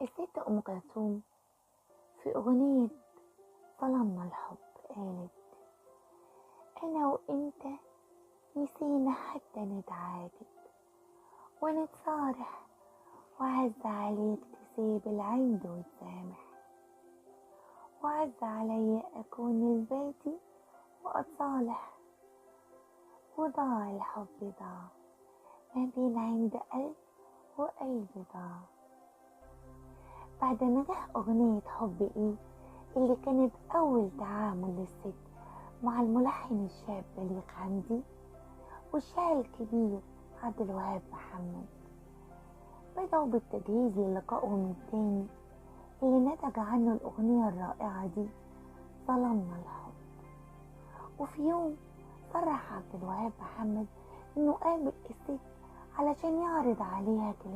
الست أم كلثوم في أغنية ظلمنا الحب قالت: أنا وإنت نسينا حتى نتعاتب ونتصارح، وعز عليك تسيب العند وتسامح، وعز علي أكون البادي وأتصالح، وضاع الحب ضاع ما بين عند قلب وقلب ضاع. بعد نجاح أغنية حب إيه اللي كانت أول تعامل للست مع الملحن الشاب بليغ حمدي والشاعر الكبير عبد الوهاب محمد، بدأوا بالتجهيز للقائهم التاني اللي نتج عنه الأغنية الرائعة دي ظلمنا الحب. وفي يوم صرح عبد الوهاب محمد إنه قابل الست علشان يعرض عليها كلام